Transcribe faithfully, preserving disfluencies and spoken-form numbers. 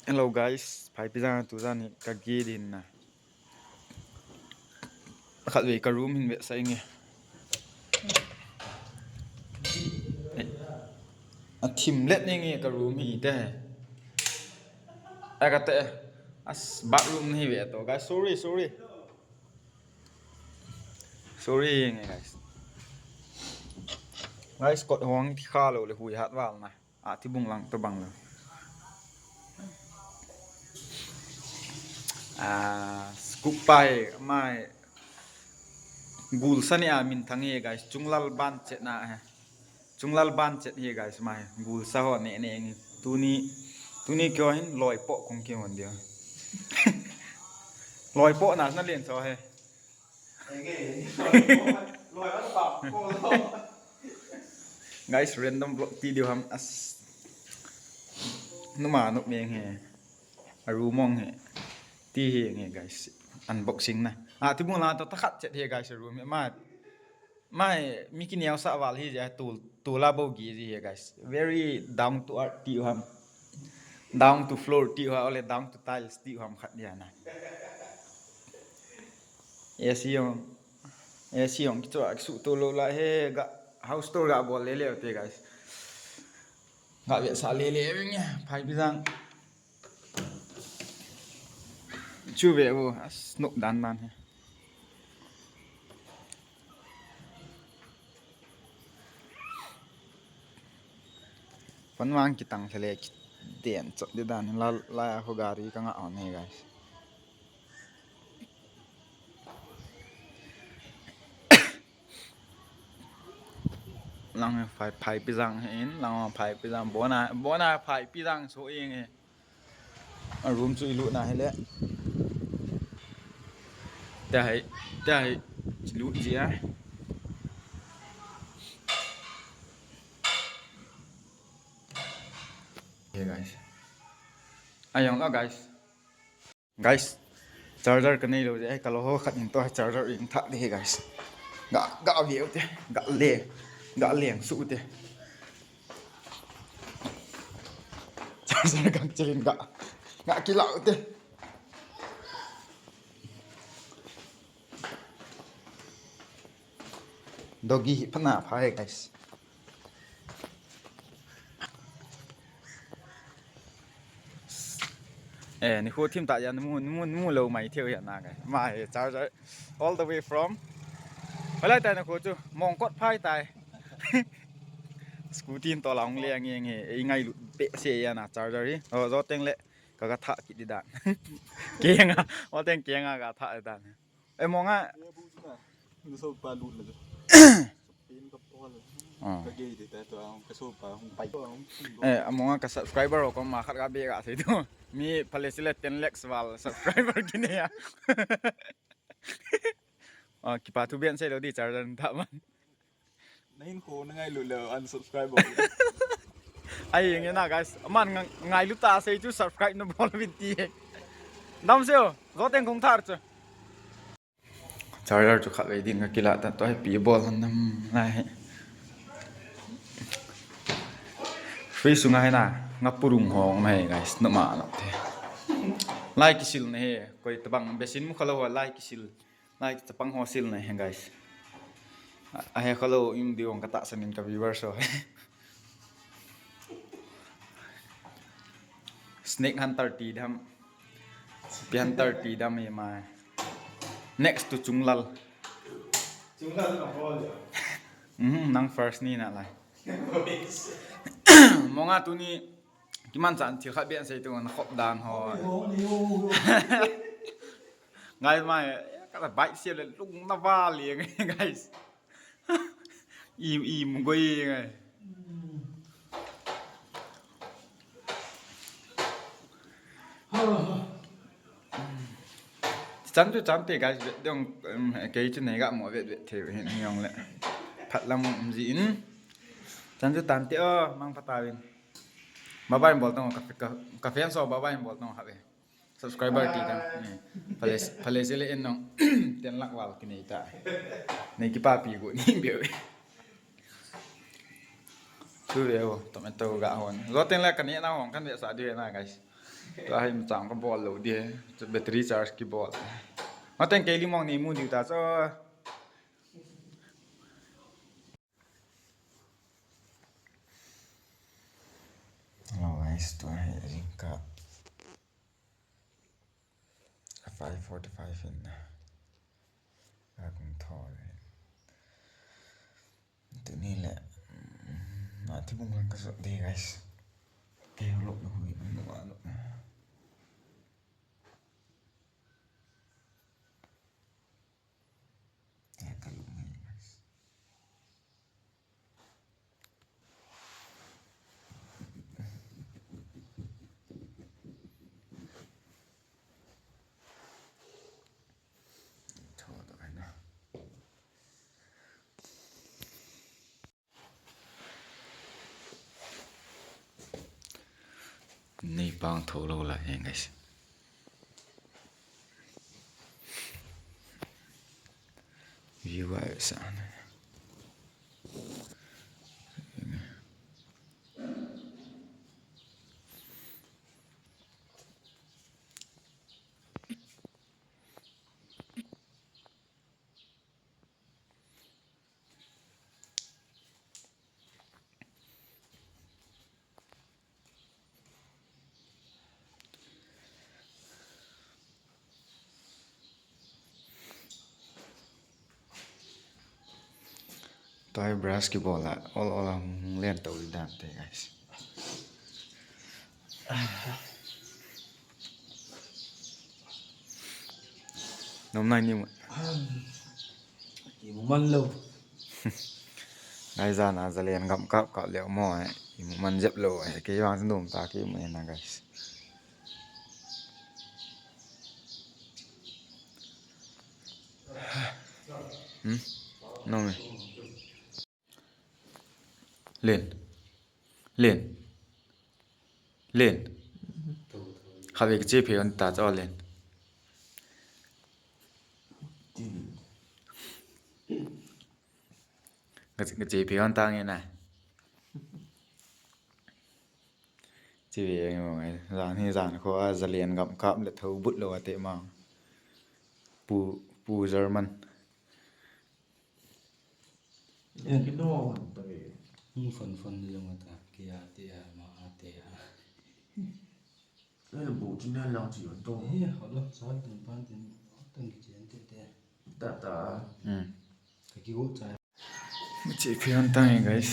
Hello guys, phaipi jang tu jan hi ka gate in na. Khatvei ka room hin vetsah inge. A thim let inge ka room hi te. A ka te. As bathroom hi ve to guys. Sorry, sorry. Sorry inge guys. Guys, kot hong ti kha lo le hui hat val na. A ti bung lang to bang lo. Ah, scoop pai mai. Gul sani a min thang hi guys. Chunglal ban chet na he. Chunglal ban chet hi guys mai. Gul sa ho ne ne ngi. Tuni tuni kyo hin loi po kong ki hon dia. Loi po na na len so he. Guys, random vlog ti diu ham as. Numa nuk meng he. A room ong he. Ti hi nge guys. Unboxing na. A ti bung la to ta khat chet he guys room he. Ma mai mi ki neo sa val hi ja tu tu la bo gi ji he guys. Very down to earth ti ham. Down to floor ti ha ole down to tiles ti ham khat dia na. A C ong. A C ong kichua kisu to lo la he ga house tour ga bol le le te guys. Ga vetsah le le ving ya phaipi jang. Chu ve vo as nok dan dan he. Pan vang kitang thale kiden chot de dan la la ho gari ka nga on he guys. Lang phai phaipi jang he in lang phaipi jang bona bona phaipi jang so ing he. A room chu i lut na hi le. Ta hai ta hai lut ji a. Hey guys. Ayong lo guys. Guys, charger ka nei lo je, ka lo ho khat in to charger in thak de guys. Ga ga ve u te, ga le, ga leng su u te. Charger ka chilin ga ga kila u te. Doggy hi phana pha he guys. Eh, ni khu thim ta yan mu mu mu lo mai theu yan na kai. Ma he charger all the way from. Palai tai na khu chu mong kot phai tai. Scooty to la ong le ang eng he. Ei ngai lu pe se ya na charger hi. Ho jo teng le ka ga tha ki di dan. Kenga, o teng kenga ga tha dan. E monga. Ka sopa lut le. Pin ka pol. Ah. Ka gei de ta to ang ka sopa hung pai. Eh, amonga ka subscriber ko ma khat ka be ka sei tu. Mi phale sile ten lakhs val subscriber kine ya. Ah, kipa thu ben sei lo di charger ta man. Na hin ko na ngailut le unsubscribe. Ai nge na guys, man nga- ngailut ta sei chu subscribe na bol vin ti. Dam seo, zo teng kong thar chu. Charger chu khat vei ding ka kila ta to he pi bol han nam lai he. Free sunga he na, nga purung hong mai guys, no ma no te. Like kisil na he, koi tabang besin mu khala ho like kisil. Like chapang ho sil na he guys. A he khala um diu ka ta sanin ka viewers ho. Snake Hunter ti dam. Pi Hunter ti dam hi mai. Next to Chunglal. Chunglal ka bol. Mhm, nang first ni na lai. Monga tuni kiman chan thil khat bian sei tu na khop dan ho. Ngai mai ka bike sia le lung na va le guys. Im im goi ngai. Chan chu chan te guys, vet dong, um, kei chu nei ga mo vet vet thei hin hiong le. Phat lam um ji in. Chan chu tan te o, mang pha ta vin. Bye bye bol tong ka, ka, ka fan so bye bye bol tong ha ve. Subscriber ti ta. Ni. Phale, phale sile en nong. Ten lakh val kinei ta. Nei kipapi gu ni be. Chu ve o, tomato ga hon. Zo teng la ka ne na hong kan ve sa di na guys. Tua hi machang kabol lou di. Chu battery charge kibol. Mateng kei limong ni mu diu ta chu. Hello guys, tua hi jingkah five forty-five in na. Ka kung tho le. Tuni le, mm, na ti bung lang ka so de, guys. Ke lo lo hui, no lo. Ya, ka lo ngai, guys. Nei pang tho lo la hen, guys. View a sa na. Tua brush kibol a, ol ol a hung len to di dan te, guys. Nom nai ni mo. Imu man lou. Ngai jan a jalen gam kap kap leo mo, eh. Imu man jep lou, eh. Kei vang chu nom ta kei mu na, guys. Hmm? Nom e. Len. Len. Len. Khatvei kache phei un ta cho Len. Ka, kache phei un ta nge na. Che ve nge mo ngai. Jan hi jan kho a jalen gam kap le tho but lou a te ma. Pu, Pu German. Len kino hon ta ve. Hung fon fon ni jong ta, kia te a, ma a te a. Len bu chin na lang chi on to. He, ho lo, sa tun pan tin, tun ki chen te te. Ta ta. Hmm. Ka ki go cha. Che phei un ta nge, guys.